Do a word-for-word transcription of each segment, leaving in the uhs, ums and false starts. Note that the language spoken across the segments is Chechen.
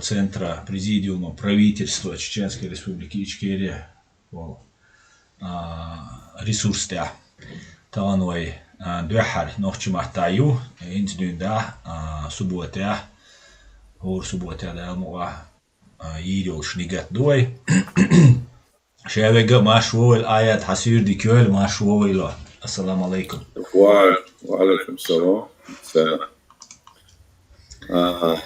центра, президиума правительства Чеченской Республики Ичкерия, а, ресурс тӀехь. Тахана вай, а, дуьххьара нохчийн маттахь ю, хӀинца дуьйна дӀа, а, субботехь, хӀора субботехь Дала мукъ лахь, а, йийр йолуш нигат ду вай. Ша вега марш вовайла, Аят, хьан суьйра дика йойла, марш вовайла. Ассаламу алайкум. Ва, ва алайкум салам. Са-, а,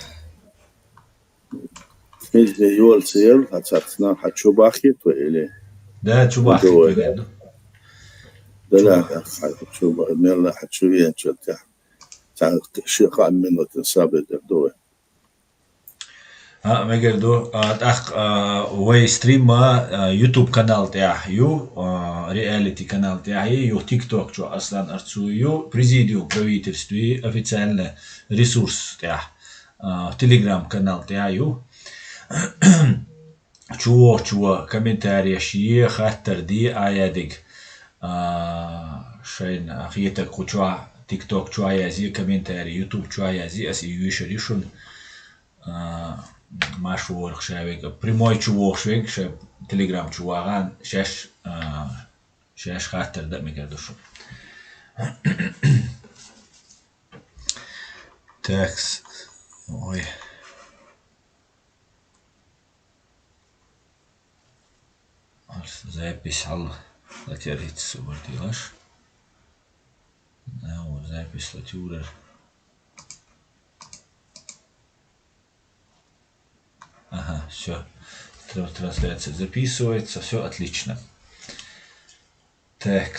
хӀинца йолу ца елла, хьан цхьацца нах хьан чу баххийта вай или? Да, чу баххийта вай. Дала хьан чу ба-, мелла хьан чу веанчул тӀехь. Цхьа ши-кхаа минутан сабар дер ду вай. А, мегар ду. А, тӀаккха, а, вай стрим а, а, YouTube канал тӀехь ю, а, реалити канал тӀехь ю, TikTok чу Аслан Арцуев ю, президиум правительстве официальный ресурс тӀехь, а, Telegram канал тӀехь ю. Чувохчо комментареш е, хаттар де, Аядиг, а, шайна хетаг кху чохь, TikTok чохь язъе, комментарий YouTube чохь язъе, ас и вуьйшур ю шуна. А, марш вовайла ша вега. Прямой чу вогӀуш вега, ша Telegram чу вагӀан, шаьш, а, шаьш хаттар дан а мегар ду шуна. Такс. Ой. Запись хьал латерица субар делаш. А, вот, запись латюрер. Ага, всё. Тра-, трансляция записывается, всё отлично. Так.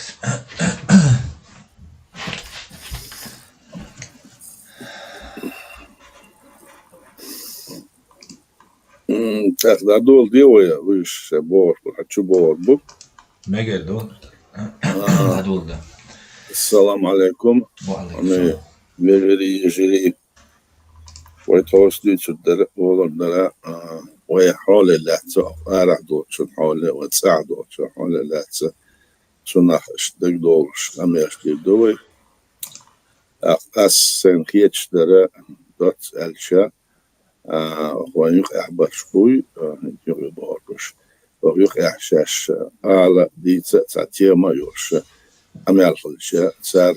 М, так, дӀадоладе вай, вуьш ша бохуш бу, хьан чу бохур бу? Мегар ду. А. ДӀадоладе. Ассаламу алайкум. Ва алайкум салам. Вежарий, йижарий. Вай тховса дуьйцур дара, олур дара, а, вай хьоле лаьцна, арахь долчун хьоле, вай цӀахь долчун хьоле лаьцна, цунах иштта дагадовлуш къамелаш дийр ду вай. ТӀаккха ас сайна хеташ дара, доцца аьлча, а, вайн юкъехь барш буй, а, юкъе бохурш. Оха юкъехь шаьш ала, дийца а цхьа тема а йолуш, къамел хилча, цара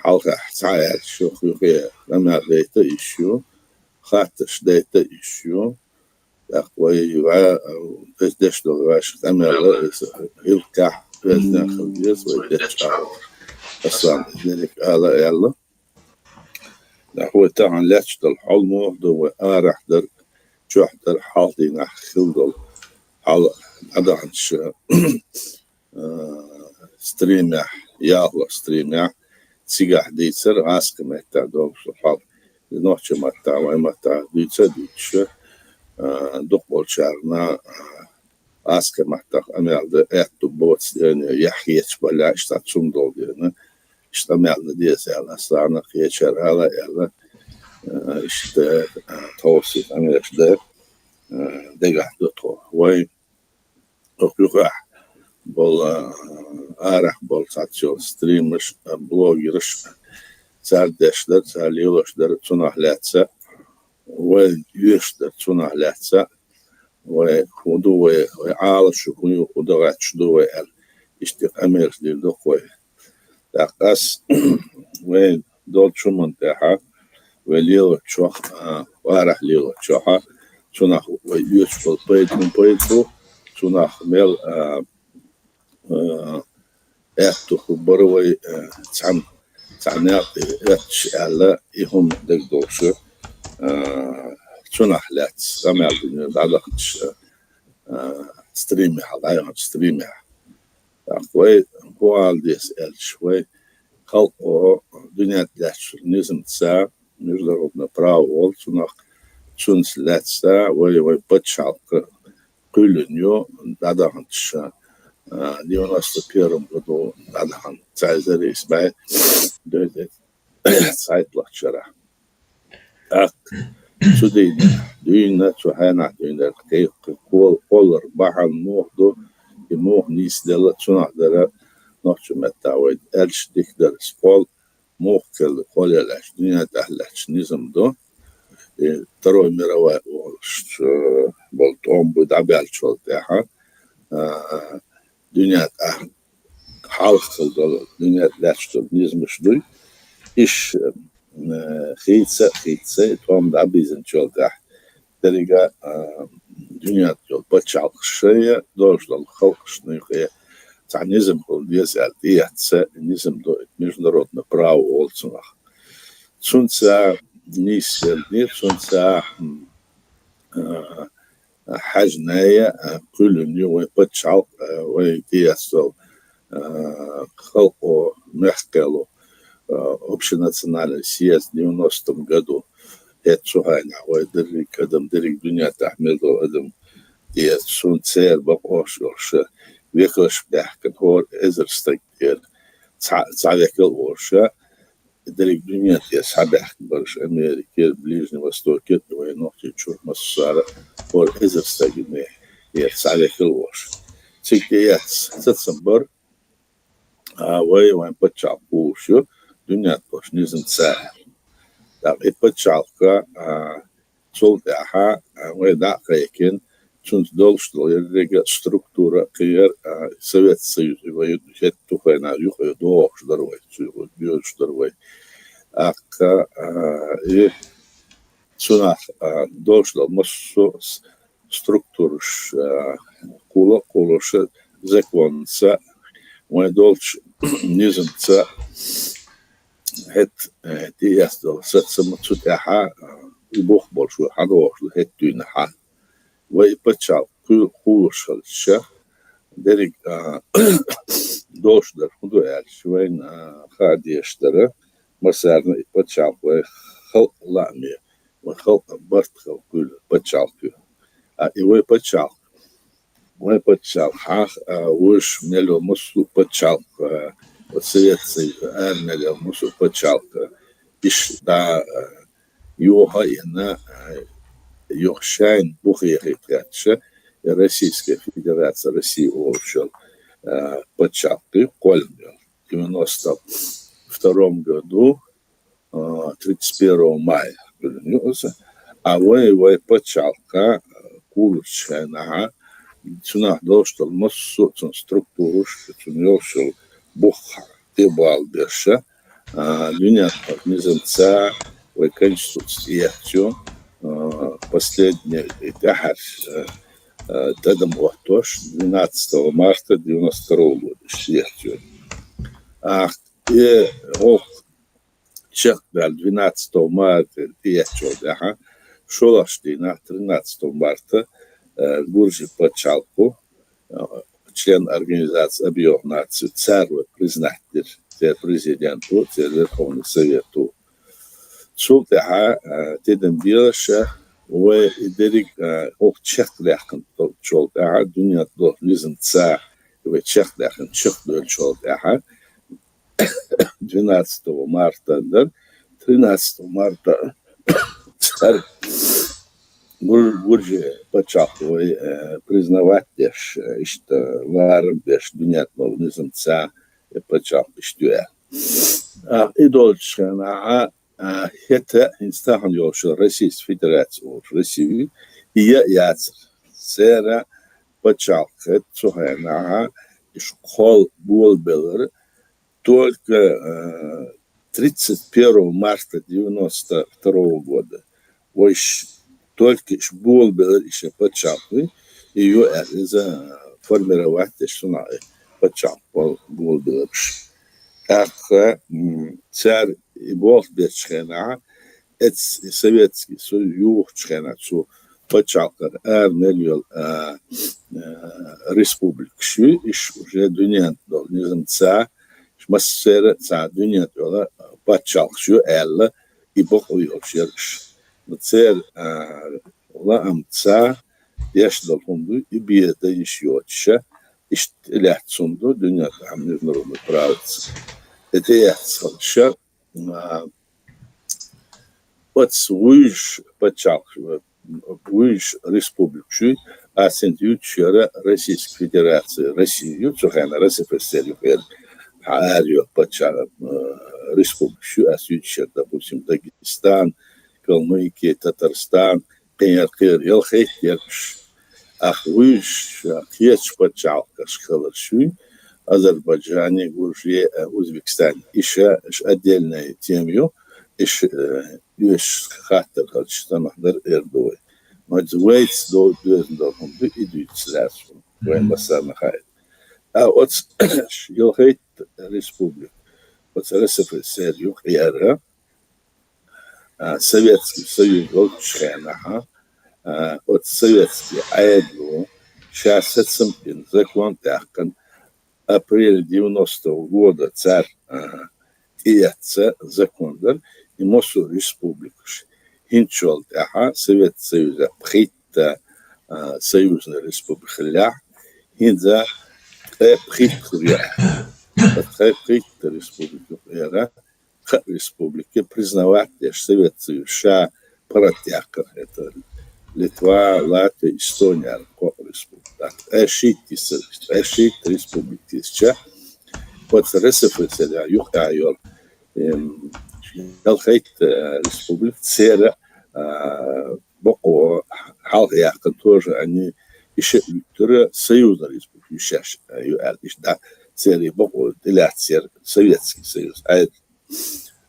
хьалхахь цхьа аьлча, юха юкъе къамел дайта а йиш ю, хаттарш дайта а йиш ю. ТӀаккха вай ва-, вай деш долу вайша къамел а иза гӀиллакхехь везна хила деза, вай дечча ала. Аслан дерриг ала аьлла. ТӀаккха вай тахана лаьтташ долу хьал муха ду, вай арахь дара, чохь дара, хьалха дийнахь хила долу хьал дӀадаханча, а, стримехь, ялхалгӀа стримехь, цигахь дийцара гӀазкхийн маттахь долуш хьал. Нохчийн маттахь, вайн маттахь дуьйца а дуьйцуш, а, дукхахболчарна, а, гӀазкхийн маттахь къамел дан аьтту боцу дела, яхь хеташ балахь, иштта цунна долу дела, иштта къамел дан деза аьлла, Аслана кхечара ала аьлла, а, иштта, а, тховса къамелаш дан, а, дагахь ду тхо. Вай Оха юкъахь болу, а, арахь болу цхьацца йолу стримерш, а, блогерш, цара деш дара, цара лелош дара, цунах лаьцна, вай оьшуш дара, цунах лаьцна, вай хӀун ду, вай, вай Ӏалашо хӀун ю, хӀун дан гӀерташ ду вай аьлла, иштта къамелаш дийр ду-кх вай. ТӀаккха ас вайн долчу хӀуманна тӀехь, вай лелочохь, а, арахь лелочохь, цунах вай оьцуш болу пайда хӀун пайда бу, цунах мел, а, а, аьтту хӀун бара вай, а, цхьаьна, цхьа некъ оьттуш аьлла, и хӀума дагадогӀуш, а, цунах лаьцна къамел дина дӀадаханчу, а, стримехь, дӀаяханчу стримехь. ТӀаккха вай хӀун ала деза аьлча, вай халкъо дуьнен тӀехь лаьттачу низамца, международное право волу цунах, цуьнца лаьцна вай, вай пачхьалкх кхоьллина ю дӀадаханчу, а, девяносто первом году дӀадахана, цхьа эзар исс бӀе дезткъе цхьайтталгӀачу шарахь. ТӀаккха цу дийнахь дуьйна, цу хьенахь дуьйна кхе-, кхе-, кхол-, кхоллар бахьана муха ду, и муха нийсделла, цунах дара нохчийн маттахь вай аьлча дика дара, кхол муха кхелла, кхол яьллачу дуьнен тӀехь лаьтташ низам ду. Второй мировой олуш, э, болу тӀом буй дӀабаьллачул тӀаьхьа, а, дуьнен тӀехь хьалха долу, дуьнен тӀехь лаьтташ долу низамаш дуй. Иш, э, хийца а хийца, тӀом дӀабийзинчул тӀаьхьа деррига, а, дуьнен тӀехь йолу пачхьалкхаш шайн долуш долу халкъашна юкъе цхьа низам хуьлу деза аьлла тӀеэцна, низам ду, международное право олу цунах. Цунца нийса елла, цунца, м, а, хьаьжна а, кхоьллина ю вайн пачхьалкх, а, вай тӀеэцна долу, а, халкъо мехкелла, а, общенациональный съезд девяностом году. ХӀетта цу хенахь вай дерриг адам, дерриг дуьнен тӀехь мел долу адам тӀеэцна, цунна церан бакъонаш йолуш, векалш баьхкина хӀора эзар стаг тӀера цхьа, цхьа векал а волуш, дерриг дуьнен тӀера схьабаьхкина бараш, Америкера, Ближний Востокера, вайн нохчий чуьра массара а хӀора эзар стаг тӀера цхьа векал а волуш. Цига тӀеэцна сацам бара, а, вай, вайн пачхьалкх кхуллуш ю дуьнен тӀехь низамца. ТӀаккха и пачхьалкх, а, цул тӀаьхьа, а, вай дӀа а кхайкхина, цуьнца долуш долу еррига структура а кхин яра, а, Совет Союз, и вай хӀетта цу хенахь юкъа догӀуш дара вай, цу юкъа доьзуш дара вай. ТӀаккха, а, и цунах, а, долуш долу массо а с-, структураш, а, кхуллу а кхуллуш, законца, вайн долчу низамца, хӀетта, э, тӀеэцна долу сацам, цу тӀаьхьа, а, и бух болуш вай хьадогӀуш ду хӀетта дуьйна хьа. Вай и пачхьалкх кху-, кхуллуш хилча, дерриг, а, долуш дара, хӀун ду аьлча, вайна, а, хаа дезаш дара, массарна и пачхьалкх вай халкъан лааме, вай халкъан барт хила кхоьллина пачхьалкх ю. А и вай пачхьалкх, вай пачхьалкх хьаха, а, вуьш мел йолу массо а пачхьалкх, а, оцу Совет Союзан ара мел йолу массо а пачхьалкх, а, иш дӀа, а, йоха а йина, а, юха шайна бух яхийта гӀерташ, и Российская Федерация, Россия олуш йолу, а, пачхьалкх ю кхоьллина йолу. Девяносто втором году, а, тридцать первого мая, а вай, вай пачхьалкх, а, кхуллучу хенахь, цунах долуш долу массо а цуьнан структураш, цуьнан йолуш йолу бух тӀебалабеш, а, дуьненан низамца вай Конституци тӀеэцна ю, а, последний и тӀаьхьарчу, а, а, тӀадам оттош двенадцатого марта девяносто второго года иштта тӀеэцна ю. А, и хӀокху чекхдаьлла двенадцатого марта тӀеэцначул тӀаьхьа, шолгӀачу дийнахь, тринадцатого марта, э, Гуржийн пачхьалкхо, э, член Организации Объединённых Наций, цара вай признать дира, церан президенто, церан Верховный Совето. Цул тӀаьхьа, э, тидам белаша, вай и дерриг, э, хӀокху чекхдаьккхинчул тӀаьхьа, дуьненан долу низамца вай чекхдаьккхина чекхдевллачул тӀаьхьа, двенадцатого марта дара, тринадцатого марта цара Гур-, Гуржийн пачхьалкх вай, э, признавать деш, э, иштта ларам беш, дуьненан долу низамца и пачхьалкх иштта ю аьлла. А, и долчу хенахь, а, хӀета хӀинца тахана йолуш Российская Федерация олуш Россия, и я яцара. Церан пачхьалкх хӀета цу хенахь, иш кхолла болабелира, только, э, тридцать первого марта девяносто второго года. Вайш только иш болабелира, иш пачхьалкх, и ю аьлла, иза формировать деш цунах пачхьалкх бол-, болабелира уьш. ТӀаккха, м, цара и болх бечу хенахь, эц-, Советский Союз юхучу хенахь цу пачхьалкхара ара мел йолу, а, а, республикаш ю, иш уже дуьненан долу низамца, массеран а цхьа дуьненан йолу пачхьалкхаш ю аьлла, и бакъо йолуш яра иш. Церан, а, лаамца деш долу хӀума ду, и беда йиш йоцуша, иштта тӀелаьцна хӀума ду дуьненан тӀехь международный правоца. И тӀеэцна хилча, а, оцу вуьйш пачхьалкх, вуьйш республикаш ю, а цуьнца юьтуш яра Российская Федерация, Россия ю, цу хенахь РСФСР ю хӀара, ара йолу пачхьа-, а, республикаш ю, а цуьнца юьтуш яра, допустим, Дагестан, Калмыки, Татарстан, кхыяр-кхыяр, ялхайтта яраш. Ах вуйш, кхеча паччахьалкхашка хилар шуй, Азербайджане, Гурже, э, Узбекистане. Иша, иш отдельная тема ю, иш, э, иш хаттар халча тамах дар эрдуй. Мадз вайц до дозн до хум ду идуйц ласу. Вай масана хайт. А оц ялхайт республик. Оц РСФСР юкъяра. А, Советский Союз волчхенаха. А, оц Советский айдлу. Ша сацампин закон тяхкан. Апрель девяностого года цар, а, тиятца закон дар. И мосу республикуш. Хинчол тяха Совет Союза пхитта, а, союзная республика лях. Хинза э пхит хуря. Э пхит республика эра. Ха республика признавать деш Совет Союз ша паратякар. Это Литва, Латвия, Эстония, ко республика. Эшит, эшит республика тисча. Вот РСФСР юхта йор. Эм, ялхайт, э, республика цера, а, бокъо, хьалха яхха тоже они иша уьттура союзный республика, ишаш, э, ю ал иш да, цери бокъо, иляцер Советский Союз. А,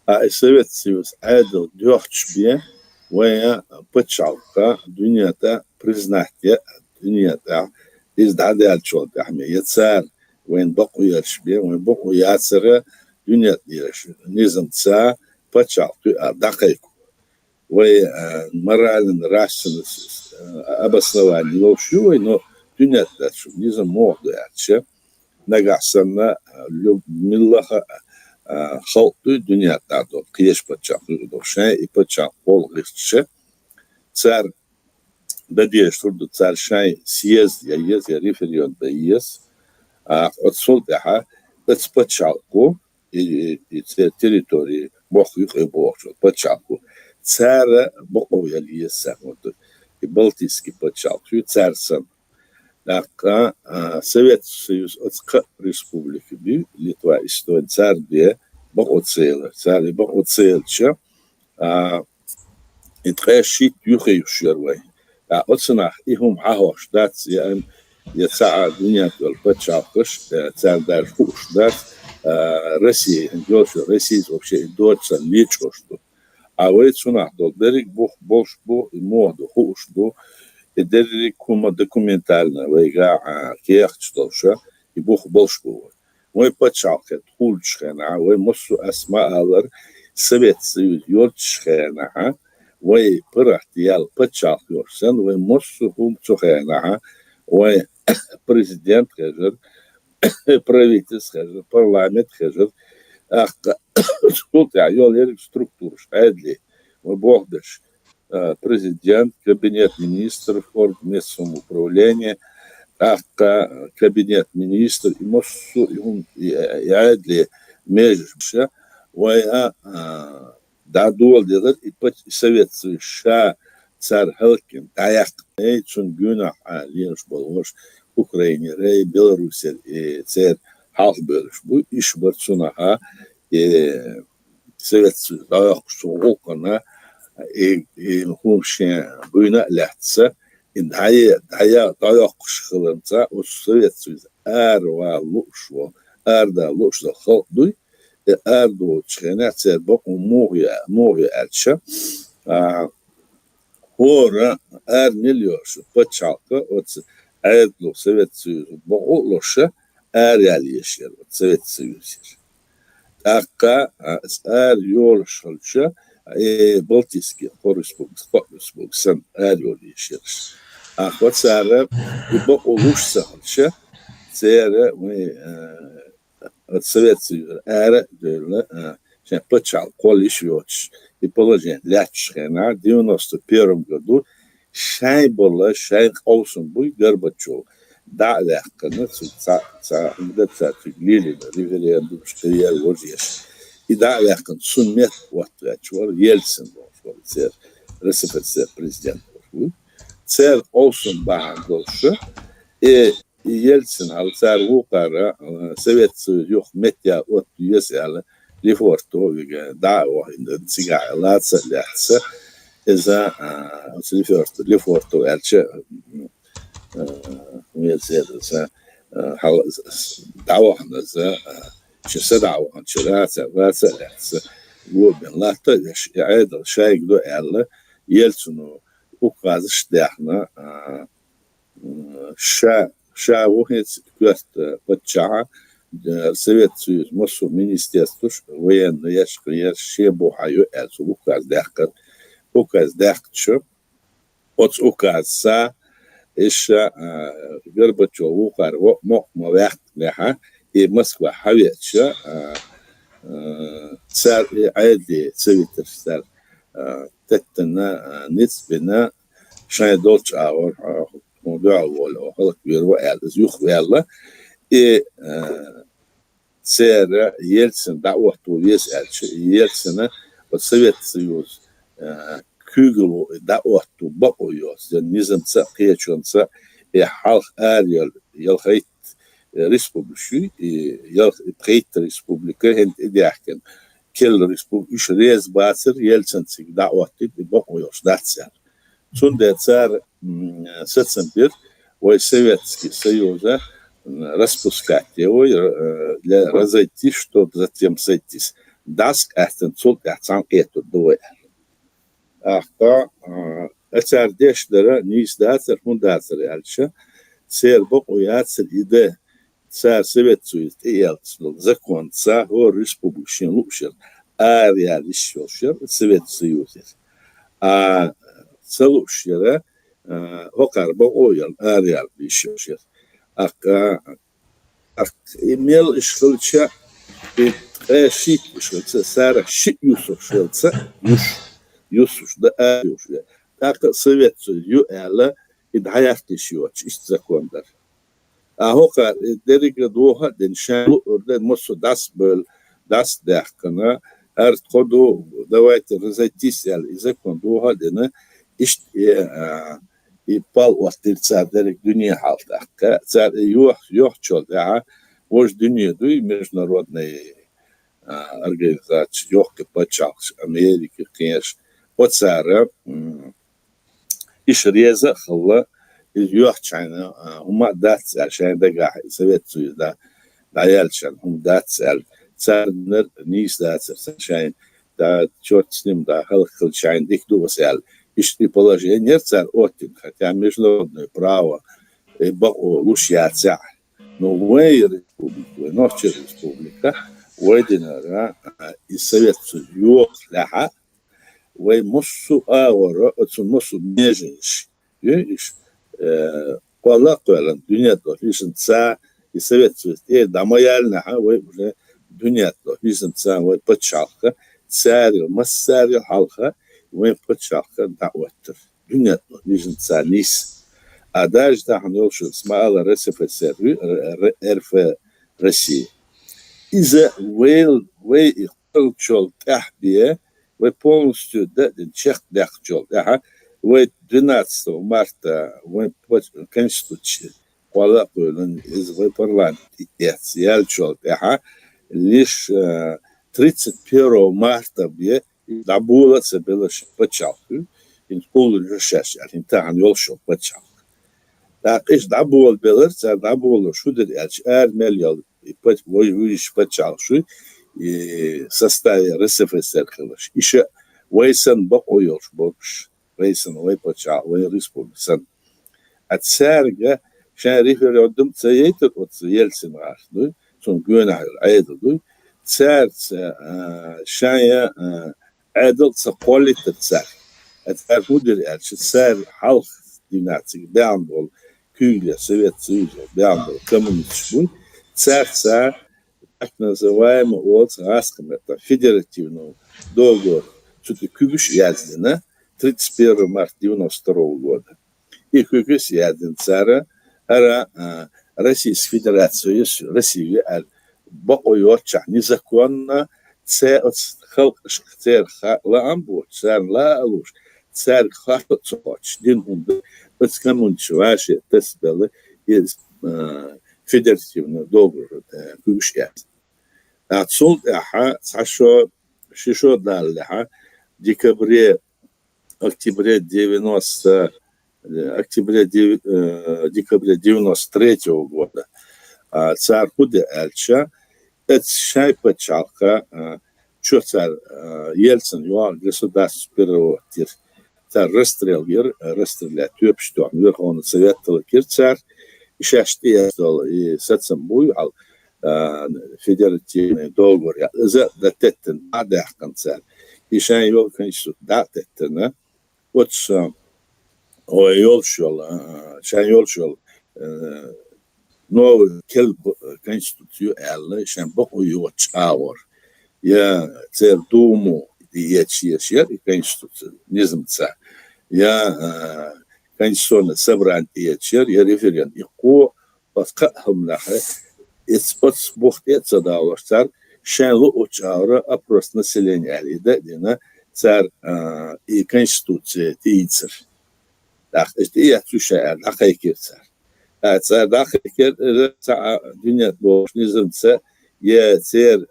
а и Советский Союз айдал дёхч бе, вая пачалка, дунията признать я, дунията из да дал чол да хме, я цар, вайн бокъо ярш бе, вайн бокъо яцера, дунията ярш, низам ца, пачалка, а, дакайку. Вай, э, моральный, нравственный, э, обоснование йолаш ю вай, но дунията дац шу, низам мох ду аьлча. Нагахь санна, э, люб-, миллаха, э, халкъ дуй дунията дол, кхеш паччахь дуй дол, шайн и паччахь къол гӀиртча. Цар да деш тур ду, цар шайн съезд я ез, я референдум да ез. А, оцул тӀехьа, оц паччахьалкхо, и, и, и цер территории боху юкъе бохучу паччахьалкхо. Цара бокъо ял еза сахьмурду. И Балтийский паччахьалкхо, цар сан. ТӀаккха, а, Совет Союз оц кхаъ республика бий, Литва, Эстония, цар де бокъо цела. Цар и бокъо целча, а, и ткъе шийтта юхе юш яр вай. А оцунах и хӀума хьахьош дац, я ам, я цхьа а дунен тӀа йолу паччахьалкхаш, э, цара даже хууш дац, а, Россия, йолуш Россия вообще и доцан лечкъош ду. А вай цунах долу берриг бух болуш бу, и муха ду хууш ду, и дерриг хӀума документально вайга, а, кехаташ долуша, и бух болуш бу вай. Вай пачхьалкхе тхулчу хенахь, вай массо а ас ма аллара, Совет Союз йолчу хенахь, вай паргӀат ял пачхьалкх йолуш санна, вай массо а хӀума цу хенахь, вай президент хезар, правительство хезар, парламент хезар, тӀаккха цул тӀаьхьа йолу ерриг структураш, Ӏедале, вай боху берш, э, президент, кабинет министров, орган местного самоуправления, тӀаккха, э, кабинет министр, и массо а и хӀума, и, и Ӏедале межаша, вай а, а, дӀадоладелар, и пач-, и Совет Союз ша цара хӀаллакьхина дӀаяккха, эй, цунна гуьнахь а лелаш болу ваша Украинера, и Беларусера, и церан хьалхабевллаш бу, иш бар цунах а, и Совет Союз дӀайоккхуш цу гӀуллакхана, и, и хӀума шен буйна а лаьцна, и дӀае-, дӀая-, дӀайоккхуш хиларца, оцу Совет Союз аравала лууш ву, арадала лууш долу халкъ дуй, и арадолучу хенахь церан бакъо муха ю, муха ю аьлча, а, хӀора ара миллион шу пачхьалкха оцу Ӏедало Совет Союз бакъо а лоша, ара ял еш яра оцу Совет Союзера. ТӀаккха, а, ара йолуш хилча, э, Балтийский кхо республика, кхо республика санна ара йолу еш яра. Ахьа цара и бакъо луш ца хилча, церан, вай, э, оцу Совет Союзера ара а девлла, э, шайн пачхьалкх кхолла йиш йоцуш, и положение лаьтташ хенахь, девяносто первом году шайн болла, шайн къовсам буй Горбачёв. ДӀа а ваьккхина, цуьнга цхьа, цхьа хӀума дан ца цуьнга лелийна, референдумаш, кхин ял вожеш. И дӀа а ваьккхина, цунна метта оттаваьча вара Ельцин волуш вара церан РСФСР президент волуш ву. Церан къовсам бахьана долуша, и, и Ельцин хьала цара вукхара, а, Совет Союз юха метта отту еза аьлла, Лефортово вига дӀа а вахийна, цигахь лаца а лаьцна, Иза, а, оцу Лефорт-, Лефортов аьлча, а, везер иза, а, хьал-, дӀавахана иза, а, ши са дӀавахана, ши ваца, ваца а лаьцна, вон бен латта а веш, и Ӏедал шайга ду аьлла, Ельцину указаш даьхна, а, м, ша, ша ву хӀинца коьрта паччахьа, э, Совет Союз массо министерстваш, военный яшка, яш, шен бухьа ю аьлла, цу указ даьккхар. Указ даьккхача, оцу указца, иша, а, Горбачев вукхар во-, мокъ ма ваьккхинехьа, и Москва хьавеача, а, а, цар и Ӏеде ца витар цар, а, теттана, а, ницкъ бина, шайн долчу агӀор, а, хӀун дуьхьал волу, хӀаллаквер ву аьлла, иза юхаваьлла. И, а, церан Ельцин дӀаотто веза аьлча, Ельцина оцу Совет Союз, а, куьйгалла дӀаотто бакъо йоцу, я низамца а, кхечунца а, и хьалха ара йолу ялхайтта республика ю, и ялх-, пхийтта республика хӀинца тӀедаьхкина, керла республика, уьш реза бацара, Ельцин цига дӀаоттийта, и бакъо йолуш дац аьлла. Цундела цара, м, сацам бира, вай Советский Союза, м, распускать де вай, э, для разойтись, чтоб затем сойтись. ДӀасакъаьстина цул тӀаьхьа цхьаьнакхетар ду вай аьлла. ТӀаккха, а, цара деш дара, нийса дацара, хӀун дацара аьлча, церан бакъо яцара и дан, цара Совет Союз тӀеэцна долу законца хӀора республика шен луушъяр, араяла йиш йолуш яра Совет Союзера. А ца луушъяра, а, хӀокхара бакъо а яла, араяла йиш йолуш яра. ТӀаккха, тӀаккха и мел иша хилча, и ткъе шийтта иша хилча, цара шиъ юсуш хилча, юш, юсуш дан ара юш яра. ТӀаккха Совет Союз ю аьлла, и дӀаяхьа йиш йоцуш, иштта закон дара. А хӀокхара, э, дерриге а дохо а дина, шайн луъур дара, массо а дӀасабевлла, дӀасадаьккхина, хӀара тхо ду, давайте разойтись аьлла, и закон дохо а дина, иштта, э, а, и пал оттийра цара дерриг дуьне хьалха тӀаккха. Цара и йох-, йохчул тӀаьхьа, важа дуьне дуй, международный, а, организацеш, йохка пачхьалкхаш, Америка, кхеш, оцара, м, иша реза а хилла, иза йоьхча хьайна, а, хӀума а дац аьлла, шайн дагахь Совет Союз да-, дӀаяьллачарна хӀума дац аьлла, царна нийса дацара, цара шайн, да, чёрт с ним, да, хӀаллакьхилча шайн дика ду аса аьлла. Иштта и положение яра цара оттина, хотя международное право, э, бакъо луш яцахь. Но вайн республика, вайн Нохчийн республика, вай динара, а, и Совет Союз йохалехьа, вай массо а агӀора, оцу массо а меженаш, ю, иш, э, кхолла а кхоьллина, дуьненна долу хӀижанца, и Совет Союз тӀера дӀа ма яьллинехьа, вай уже дуьненна долу хӀижанца, вай пачхьалкха, царел, массарел хьалха, вайн пачхьалкха дӀаоттара. Дуьненна долу хӀижанца нийса. А даже тахана йолуш ма ала РСФСР, ю, Р-, Р-, РФ Россия. Иза вай, вай и кхоллучул тӀаьхьа бен, вай полностью да-, чекхдаьккхачул тӀаьхьа, вай двенадцатого марта вайн по-, конституция кхолла а кхоьллина, иза вай парламент тӀеэцна яьллачул тӀаьхьа, лишь, э, тридцать первого марта бен и дӀабола а ца белла шайн пачхьалкх ю, хӀинца уллув ю шаьш аьлла, хӀинца тахана йолуш йолу пачхьалкх. ТӀаккха иштта дӀаболабелира, цара дӀаболалуш хӀун дира аьлча, ара мел йолу и пач-, вай вуьйш пачхьалкхаш ю, и составе РСФСР хиларш. Иша вай санна бакъо йолуш болуш, вай санна, вай пачхьалкх, вай республика санна. А цаьрга шайн референдум ца яйтар оцу Ельцин гӀарх дуй, цунна гоьнахь йолу Ӏедал дуй. Цаьрца, а, шайн, а, Ӏедал ца кхоллийтар цара. А цара хӀун дира аьлча, цара хьалха динациг баьхна болу куьйгалле Совет Союзо баьхна болу коммунисташ буй. Цаьрца так называемый оцу гӀаскхи метта федеративный договор цу тӀе куьгаш а яздина тридцать первого марта девяносто второго года. И куьгаш а яздина цара, хӀара, а, Российская Федерация, Россия аьлла, бакъо йоццушехь незаконно, цаьрца халкъашка церан ха-, лаам боцуш, царна лаа а луш, цаьрга хатта а ца хоттуш, дина хӀума ду, оцу коммунисташа вӀаши тасабелла, иза, а, федеративный договор, а, куьгаш а яздина. ТӀаккха цул тӀаьхьа цхьа шо, ши шо далалехьа, декабре октябре девяносто, октябре, декабре девяносто третьего года. Цар хӀу де аьлча, эц шай паччалка чо цар Ельцин йоагӀа государство переворотир. Цар расстрел яр, расстрелять, тоьпаш тоьхна, Верховный Совет талакир цар, и шаьш тӀеэцдала и сацам буй хьал, федеративный договор, из а да теттина, а даьккхина цар. И шайн йола конституция да теттина, оцу, ой, йолуш йола, шайн йолуш йола, новый кел конституция аьлла, шайн бакъо йоцу чӀагӀор. Я церан Думу тӀеэцаш яра и конституция, низамца. Я конституционное собрание тӀеэцаш яра, я референдум. И кхо, оцу кхаа хӀуманах, эц, оцу бух тӀе а ца далош цара, шайн луъучу агӀора опрос населения аьлла, и да а дина, цара и конституция тӀеийцира. ТӀаккха иштта и яц уьш аьлла, дӀакхайкхира цара. ТӀаккха цара дӀакхайкхира, цхьа а дуьнен тӀехь лохуш низамца, я церан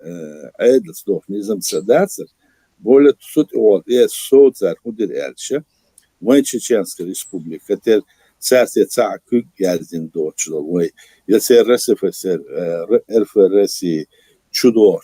Ӏедалца лохуш низамца дацара. Более цу тӀехула тӀе сов цара хӀун дира аьлча, вайн Чеченская Республика тера цаьрца цхьа а куьг яздина доцуш долу вай, я церан РСФСР, РФ России чу догӀуш